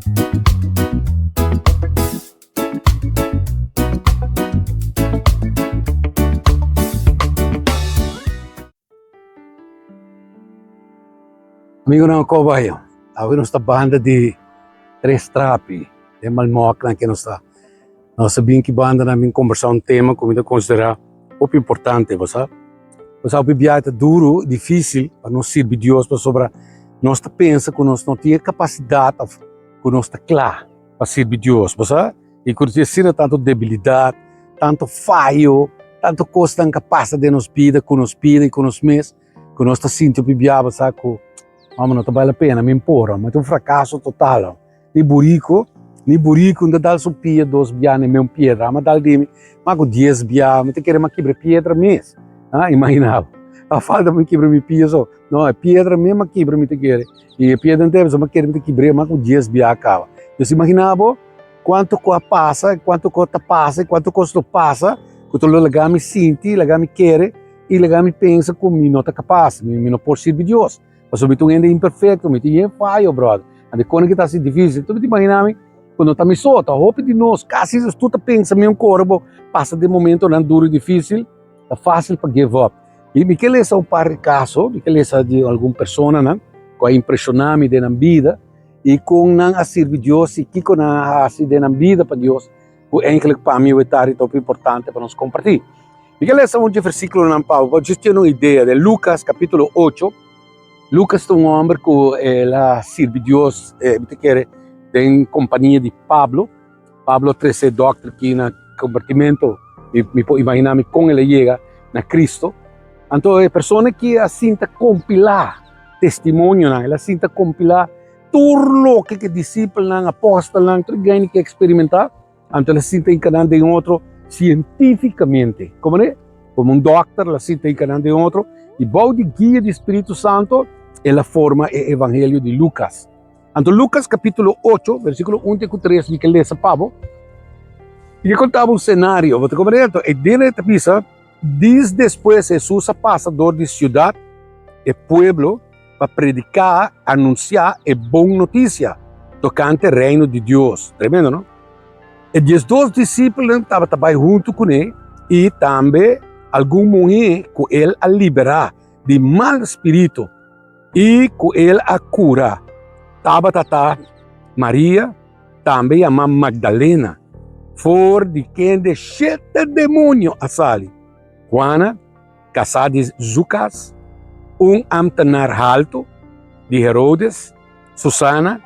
Amigonan Cowboy, awe nos ta banda di Tres Trapi, den Malmoknan ke nos ta. Nos ta bin ki banda nan bin kombersá un tema ku mi ta konsiderá hopi importante, bo sa. Bo sa hopi biaha ta duru, difísil pa nos sirbi Dios pasobra nos ta pensa ku nos no tin e kapasidat òf ku nos ta kla pa sirbi Dios, bo sa. I ku tin asina tantu debilidat, tantu fayo, tantu kosnan ka pasa den nos bida, ku nos bida i ku nos mes. Ku nos ta sinti hopi biaba sa ku mama no ta bale la pena mi por mi ta un frakaso total ni buriko ni buriko no ta dal su pia dos bia na e meun piedra ama dal di mi mas ku dies bia mi ta kere mas kibra e piedra mes a imagina bo a falta mi kibra mi pia so no e piedra mes a kibra mi ta kere i e piedra entero mi kere mi ta kibr'e mas ku dies bia kaba dus imagina bo kuantu ku a pasa kuantu ku ta pasa kuantu kos lo pasa ku ta lo laga mi sinti laga mi kere. I laga mi pensa ku mi no ta kapas, mi no por sirbi Dios. Pasobra mi ta un hende imperfekto, mi tin yen fayo, bròder. Anto kone ki ta hasi difísil? Tur mi ta imaginá mi ku no ta mi so, ta hopi di nos, kasi nos tur ta pensa mi un kore bo pasa den momentonan duru i difísil, ta fásil pa give up. I mi ke lesa un par di kaso, mi ke lesa di algun personanan ku a impreshoná mi den nan bida i kon nan a sirbi Dios i kiko nan a hasi den nan bida pa Dios, ku eindelijk pa mi wetari ta hopi importante pa nos kompartí. Mi ke lesa un dje versíkulonan pa bo, pa djis tene un idea. Den Lukas kapítulo ocho, Lukas ta un hòmber ku el a sirbi Dios, mi ta kere, den kompania di Pablo. Pablo a trese e dòkter aki na kombertimentu. Mi mi por imaginá mi kon el a yega na Kristu. Anto e persona aki a sinta kompilá testimonionan, el a sinta kompilá tur loke ku e disipelnan, apòstelnan, tur e gende ke eksperimentá. Anto el a sinta hinka nan den otro sientífikamente. Komo ne? Komo un dòkter el a sinta hinka nan den otro i bou di guia di Spiritu Santo el a forma e Evangelio di Lukas. Anto Lukas kapítulo ocho, versíkulo un te ku tres mi ke lesa pa bo. Mi ke konta bo un senario. Bo ta komprende? Anto e dene ta bisa, Dis despues Hesus a pasa dor di siudat, e pueblo, pa prediká, anunsiá e bon notisia tokante Reino di Dios. Tremendo, no? E diesdos disipelnan tabata bai huntu kuné i tambe algun muhé ku el a liberá di mal spiritu i ku el a kura. Tabata ta Maria, tambe yamá Magdalena, for di kende shete demonio a sali, Juana, kasá di Zukas, un amtenar haltu di Herodes, Susana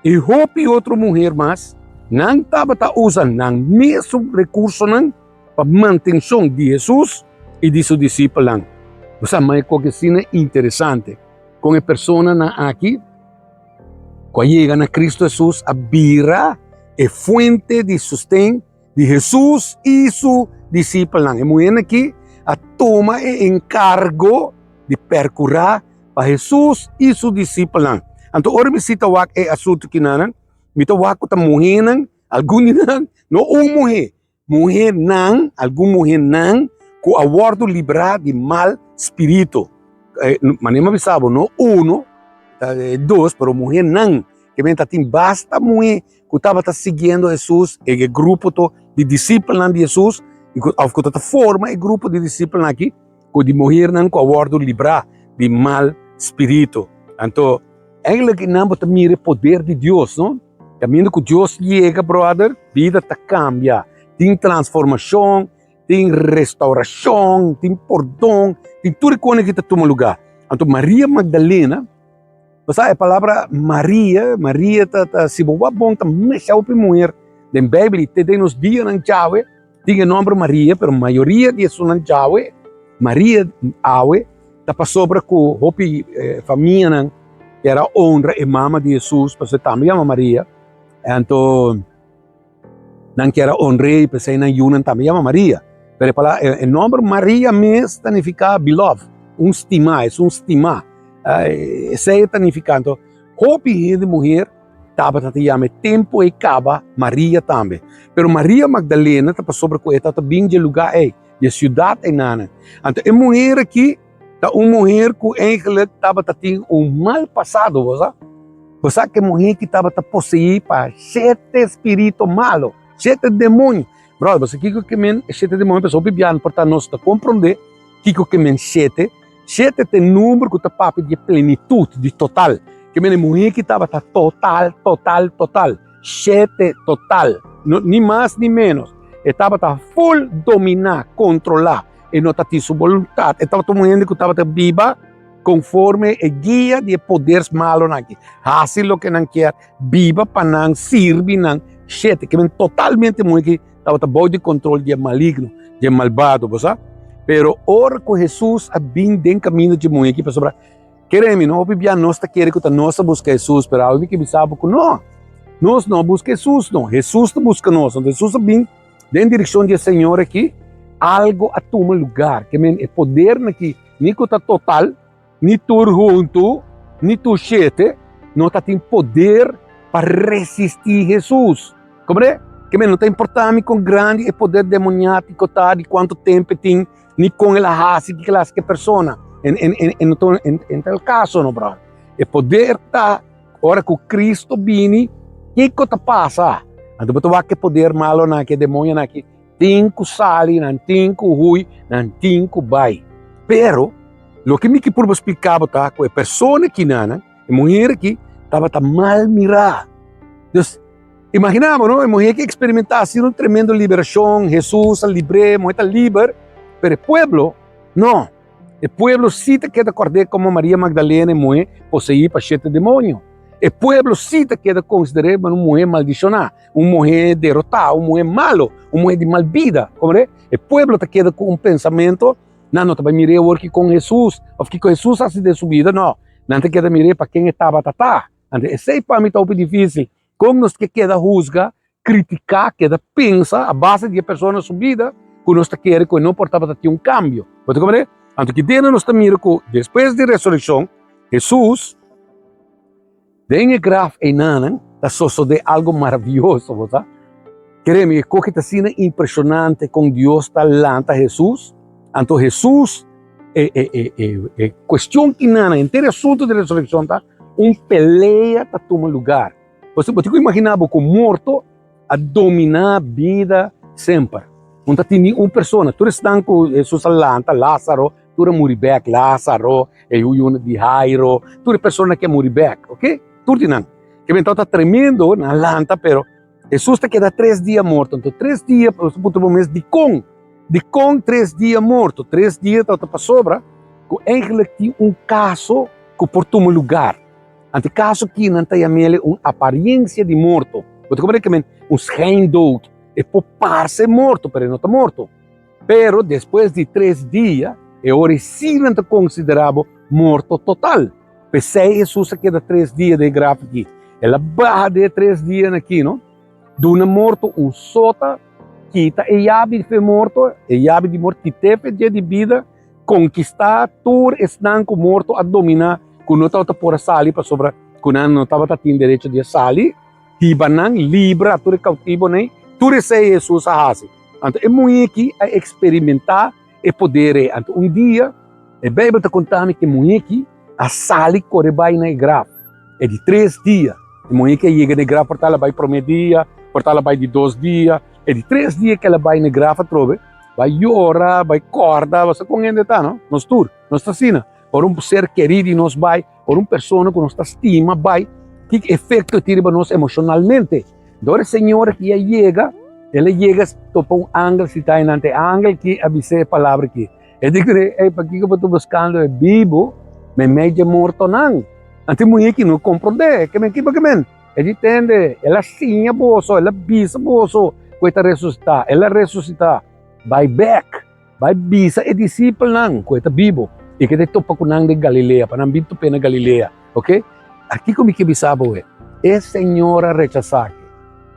i hopi otro muher mas, nan tabata usa nan mesun rekursonan pa mantenshon di Hesus i di su disipelnan. Bo sa mai koke asina interesante kon e personanan aki ku a yega na Kristu Hesus a bira e fuente di sosten di Hesus i su disipelnan. E muhernan aki a tuma e enkargo di perkurá pa Hesus i su disipelnan. Anto ora mi sita wak e asuntu kinanan, mi ta wak ku ta muhernan, algun di nan, no un muher, muhernan, algun muhernan ku a wòrdu librá di mal spiritu. Manera mi a bisa bo, no uno, dos, pero muhernan, ke men ta tin basta muher ku tabata siguiendo Hesus, e grupo to di disipelnan di Hesus, i ku òf ku ta forma e grupo di disipelnan aki, ku di muhernan ku a wòrdu librá di mal spiritu. Anto, eigenlijk nan bo ta mira e poder di Dios, no? Kaminda ku Dios yega, bròder, bida ta kambia. Tin transformashon, tin restaurashon, tin pordon, tin tur e kosnan ki ta tuma lugá. Anto Maria Magdalena. Bo sa e palabra Maria, Maria ta ta si bo wak bon ta mesha hopi muher den Bijbel y te den nos dianan djawe tin e nomber Maria, pero mayoria di esunnan djawe Maria awe ta pasobra ku hopi famianan kier a honra e mama di Jesus pasobra e tambe yama Maria, anto Nan kier a honr'é i p'esei nan yunan tambe yama Maria. Pero e palabra, e nòmber Maria mes ta nifiká beloved, un stimá, esun stimá. Esei e ta nifiká. Anto, hopi hende muher tabata ta yama e tempu ei kaba Maria tambe. Pero Maria Magdalena ta pasobra ku e tabata bin dje lugá ei, dje siudat einanan. Anto e muher aki ta un muher ku eigenlik tabata tin un mal pasado, bo sa. Bo sa ku e muhé ki tabata poseí pa shete spiritu malu, shete demoño. Bròder, bo sa kiko ke men e shete demoño? Pasobra hopi biaha por ta nos ta komprondé kiko ke men shete. Shete ta e number ku ta papia di e plenitut, di total. Ke men e muhé ki tabata total, total, total. Shete total. No, ni mas ni ménos. E tabata ful dominá, kontrolá. E no ta tin su boluntat. E tabata un hende ku tabata biba konforme e guia di e poder malonan aki. Hasi loke nan kier, biba pa nan, sirbi nan. Shete, ke men totalmente muhé ki tabata bou di kontrol di e maligno, di e malbado, bo sa? Pero ora ku Hesus a bin den kaminda dje muhé aki, pasobra kere mi, no hopi bia nos ta kere ku ta nos a buska Hesus, pero awe mi ke bisa bo ku no, nos no a buska Hesus no, Hesus ta buska nos. Anto Hesus a bin den direkshon di e señor aki, algo a tuma lugar, ke men e podernan aki ni ku ta total, ni tur huntu, ni tur shete, no ta tin poder pa resistí Hesus. Komprendé? Ke men no ta importá mi kon grandi e poder demoniátiko ta, di kuantu tempu e tin, ni kon el a hasi ki klase ke persona. En, en, en, en, en, en, en tal kaso no, bròder. E poder ta ora ku Kristo bini, kiko ta pasa? Anto bo ta wak e poder malonan aki, e demonionan aki, Tin ku sali, nan tin ku hui, nan tin ku bai. Pero, loke mi ke purba splika bo ta ku e persona kinanan, e muher aki, tabata mal mirá. Dus, imagina bo, no? E muher aki eksperimentá asina un tremendo liberashon, Hesus a libr'é, muher ta liber, pero e pueblo, no. E pueblo sí ta keda kòrd'é komo Maria Magdalena, e muhé poseí pa shete demonio. E pueblo sí ta keda konsider'é komo un muhé maldishoná, un muhé derotá, un muhé malo, un muhé di mal bida. Komprendé? E pueblo ta keda ku un pensamentu, nan no ta bai mir'é awor kiko Hesus òf kiko Hesus hasi den su bida, no. Nan ta keda mir'é pa ken e tabata ta. Anto esei pa mi ta hopi difísil. Kon nos ke keda husga kritiká, keda pensa a base di e persona su bida ku nos ta kere ku e no por tabata tin un kambio. Bo ta komprende? Anto ki dena nos ta mira ku despues di resurekshon, Hesus den e graf einanan ta sosodé algu maravioso, bo sa? Kere mi, e koki ta asina impreshonante kon Dios ta lanta Hesus. Anto Hesus, e e e e e kuestion kinanan, henter e asuntu di resurekshon ta un pelea ta tuma lugar. Bo tin ku imaginá bo ku morto a dominá bida semper. No ta tin niun persona. Tur esnan ku Hesus a lanta, Lázaro, tur a muri bèk. Lázaro, e yu yuna di Jairo, tur e persona ke a muri bèk, oke? Tur di nan. Ke bentò ta tremendo, nan a lanta, pero Hesus ta keda tres dia morto. Anto tres dia, bo ta puntra bo mes, dikon? Dikon tres dia morto? Tres dia tabata pasobra ku eigenlijk tin un kaso ku por tuma lugar. Ante kaso ki nan ta yam'el un apariencia di morto. Bo ta comprende ke men un schijndood. E por parse morto, pero e no ta morto. Pero despues di tres dia, e ora si nan ta considera bo morto total. P'esei Hesus a keda tres dia den e graf aki. El a baha den e tres dianan aki, no? Duna morto un sota, kita e yabi di e morto, e yabi di morto, kit'é p'e dia di bida. Konkistá tur esnan ku morto a dominá, ku no tabata por a sali pasobra ku nan no tabata tin derecho di a sali, hiba nan, libra tur e kautibonan, tur esei Hesus a hasi. Anto e muhé aki a eksperimentá e poder ei. Anto un dia e Beibel ta konta mi ku e muhé aki a sali kore bai na e graf. E di tres dia, e muhé aki a yega na e graf, por ta el a bai promé dia, por ta el a bai di dos dia, e di tres dia ku el a bai na e graf atrobe, Bai yora, bai kòrda, bo sa kon hende ta, no? Nos tur, nos ta asina. Ora un ser kerí di nos bai, ora un persona ku nos ta stima bai, ki efekto e tin riba nos emoshonalmente? Dor e señor aki a yega, el a yega topa un angel sitá einan. E angel aki a bis'é e palabra aki. E di kuné, Ey, pakiko bo ta buskando e bibu meimei dje mortonan? Anto e muhé aki no komprondé. Ke men, kiko ke men? E di tende, el a siña boso, el a bisa boso ku e ta resusitá. El a resusitá. Bai bèk, bai bisa e disipelnan ku e ta bibu i ku e ta topa ku nan den Galilea, pa nan bin top'é na Galilea. Oke? Akiko mi ke bisa bo e? E señora rechasá ke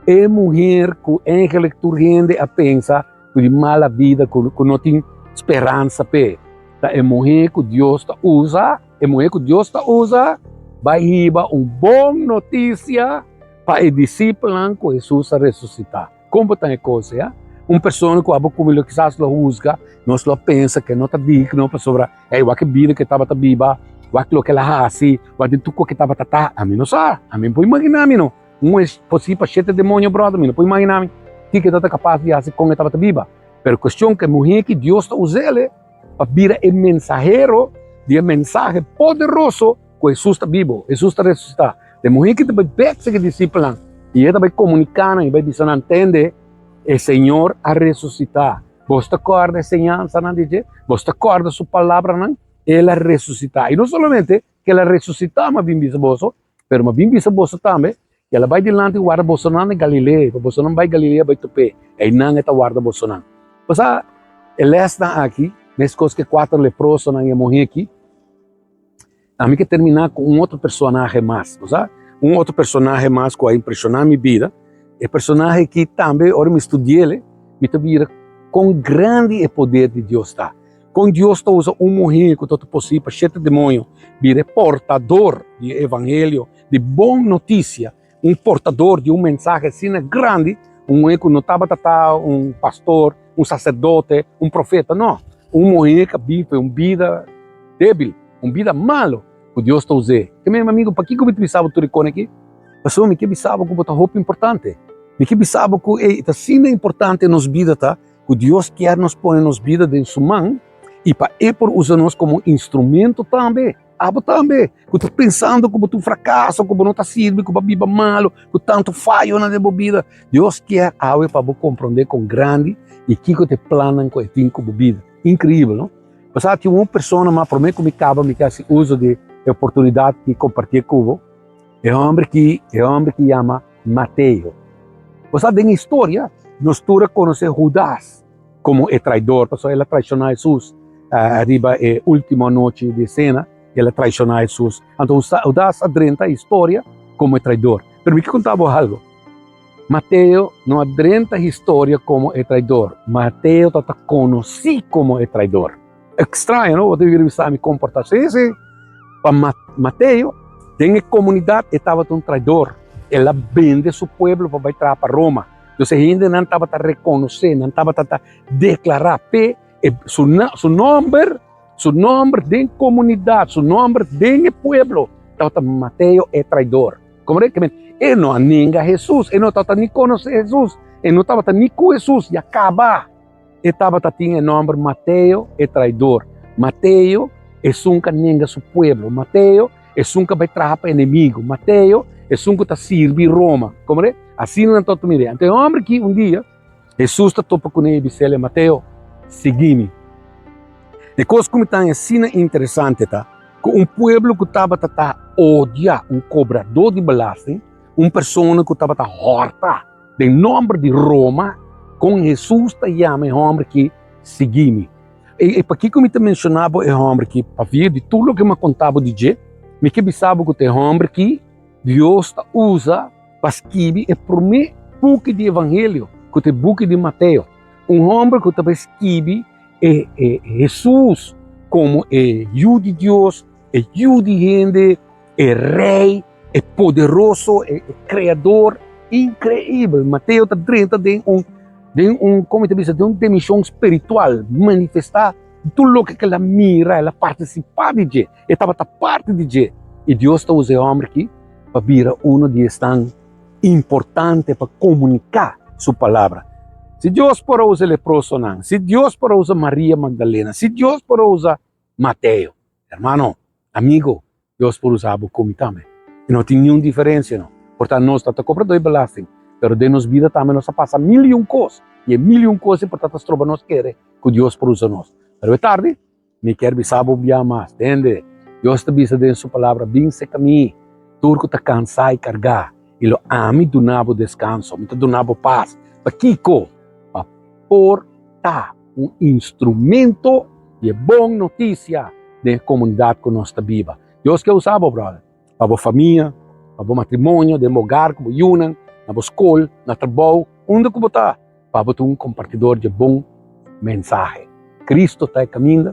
e muher ku eigenlijk tur hende a pensa ku di mala bida, ku no tin speransa p'e, ta e muher ku Dios ta usa. E muhé ku Dios ta usa bai hiba un bon notisia pa e disipelnan ku Hesus a resusitá. Kon bo ta e kos ei, ha? Un persona ku abo ku mi lo kisas lo husga, nos lo pensa ku e no ta digno pasobra ei wak e bida ku e tabata biba. Wak loke el a hasi, wak den tur ku ke tabata ta. Ami no sa, ami no por imaginá mi no. Un es posí pa shete demonio, bròder, mi no por imaginá mi kiko e tabata kapas di hasi kon e tabata biba. Pero kuestion ku e muhé ki Dios ta us'el pa bira e mensahero di e mensahe poderoso ku Hesus ta bibo, Hesus ta resusitá. E muhé ki ta bai bèk serka e disipelnan i e ta bai komuniká nan i bai bisa nan, Tende, e Señor a resusitá. Bos ta kòrda e señansanan di dje? Bos ta kòrda su palabranan? El a resusitá. I no solamente ku el a resusitá, mi a bin bisa boso, pero mi a bin bisa boso tambe ku el a bai dilanti warda bosonan na Galilea, pa bosonan bai Galilea bai top'é, einan e ta warda bosonan. Pasá e lèsnan aki, meskos ku e kuater leprosonan i e muhé aki, Ami ke terminá ku un otro personahe mas, bo sa? Un otro personahe mas ku a impreshoná mi bida. E personahe aki tambe ora mi studi'el, mi ta bira kon grandi e poder di Dios ta. Kon Dios ta usa un muhé ku ta posí pa shete demoño bira e portador di e evangelio, di bon notisia, un portador di un mensahe asina grandi, un muhé ku no tabata ta un pastor, un saserdote, un profeta, no, un muhé ku a biba un bida débil, un bida malu, ku Dios ta us'é. Ke mi amigu, pakiko mi ta bisa bo tur e kos aki? Pasobra mi ke bisa bo ku bo ta hopi importante. Mi ke bisa bo ku ta asina importante nos bida ta, ku Dios kier nos pone nos bida den su man i pa e por usa nos komo instrumento tambe. Abo tambe, ku ta pensando ku bo ta un frakaso, ku bo no ta sirbi, ku bo a biba malu, ku tantu fayonan den bo bida. Dios kier awe pa bo komprondé kon grandi i kiko ta e plannan ku e tin ku bo bida. Inkreibel, no? Pasá tin un persona mas promé ku mi kaba mi ke hasi uso di e oportunidat di kompartié ku bo, e hòmber ki e hòmber ki yama Mateo. Bo sa den historia nos tur a konosé Hudas komo e traidor, pasobra el a traishoná Hesus riba e último anochi di sena, el a traishoná Hesus. Anto Hudas a drenta historia komo e traidor. Pero mi ke konta bo algu, Mateo no a drenta historia komo e traidor, Mateo tabata konosí komo e traidor. Ekstraño, no? Bo ta bisa mi komportá. Sí, sí. Pa Mateo, den e komunidat e tabata un traidor. El a bende su pueblo pa bai traha pa Roma. Entonces e hendenan tabata rekonosé, nan tabata ta deklará p'e e su su nòmber, su nòmber den komunidat, su nòmber den e pueblo tabata Mateo e traidor. Komprende? Ke men e no a nenga Hesus, e no tabata ni konosé Hesus, e no tabata ni ku Hesus, ya kaba. E tabata tin e nòmber Mateo e traidor. Mateo esun ku a nenga su pueblo. Mateo esun ku a bai traha pa enemigu. Mateo esun ku ta sirbi Roma. Komprende? Asina nan tabata mir'é. Anto e hòmber aki un dia Hesus ta topa kuné i bis'el, Mateo, sigui mi. E kos ku mi ta haña asina interesante ta ku un pueblo ku tabata ta odia un kobradó di belasting, un persona ku tabata hòrta den nòmber di Roma, kon Hesus ta yama e hòmber aki, Sigui mi. I pakiko mi ta menshoná bo e hòmber aki? Pabia di tur loke mi a konta bo di dje, mi ke bisa bo ku ta e hòmber aki Dios ta usa pa skibi e promé buki di Evangelio, ku ta e buki di Mateo. Un hòmber ku ta bai skibi e e Hesus komo e Yu di Dios, e Yu di hende, e Rei, e poderoso, e Kreador. Inkreibel! Mateo ta drenta den un den un, komo mi ta bisa, den un dimenshon spiritual, manifestá tur loke ku el a mira, el a partisipá di dje. E tabata parti di dje i Dios ta usa e hòmber aki pa bira uno di esnan importante pa komuniká su palabra. Si Dios por a usa e leprosonan, si Dios por a usa Maria Magdalena, si Dios por a usa Mateo, hermano, amigo, Dios por usa bo ku mi tambe. I no tin niun diferensia no. Por ta nos ta ta kobradó di belasting, pero den nos bida tambe nos a pasa mil i un kos, i e mil i un kos ei por ta ta stroba nos kere ku Dios por usa nos. Pero e tardi. Mi kier bisa bo un bia mas, tende, Dios ta bisa den su palabra, Bin serka mi, tur ku ta kansá i kargá, i lo ami duna bo deskanso, mi ta duna bo pas. Pakiko? Pa por ta un instrumento di e bon notisia den e komunidat ku nos ta biba. Dios ke usa bo, bròder, pa bo famia, pa bo matrimonio, den bo hogar ku bo yunan, na bo skol, na trabou, unda ku bo ta. Pa bo ta un kompartidor dje bon mensahe. Kristu ta e kaminda,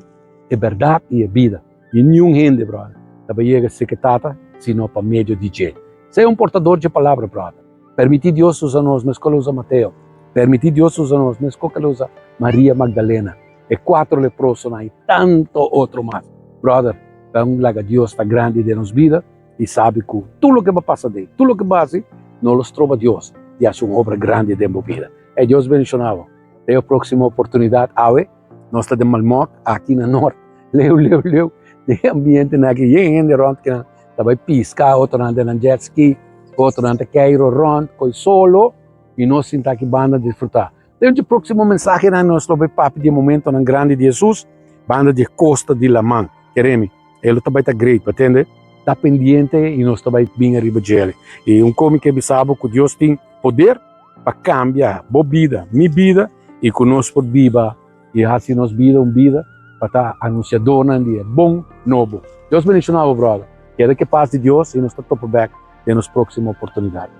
e bèrdat i e bida. I niun hende, bròder, ta bai yega serka e Tata sino pa medio di dje. Sea un portador dje palabra, bròder. Permití Dios usa nos meskos el a usa Mateo. Permití Dios usa nos meskos ku el a usa Maria Magdalena, e kuatro leprosonan i tanto otro mas. Bròder, Ban laga Dios ta grandi den nos bida i sabi ku tur loke bo pasa den, tur loke bo hasi, no lo stroba Dios di hasi un obra grandi den bo bida. E Dios bendiciona bo. Te e proximo oportunidad. Awe nos ta den Malmok, aki na Noord. Leu, leu, leu den e ambientenan aki. Yen hende rond kinan ta bai pisca, otronan den nan jet ski, otronan ta keiro rond, koi solo i nos sinta aki banda disfruta. Den dje próksimo mensahenan nos lo bai papia di e momentonan grandi di Hesus banda di e kosta di laman. Keremi, e lo ta bai ta great, bo tende? Ta pendiente i nos ta bai bin ariba djele. I un komi ke bisa bo ku Dios tin poder pa kambia bo bida, mi bida, i ku nos por biba i hasi nos bida un bida pa ta anunsiadornan di e bon nobo. Dios bendishona bo, brother. Keda ke pas di Dios i nos ta topa bek den nos próksimo oportunidat.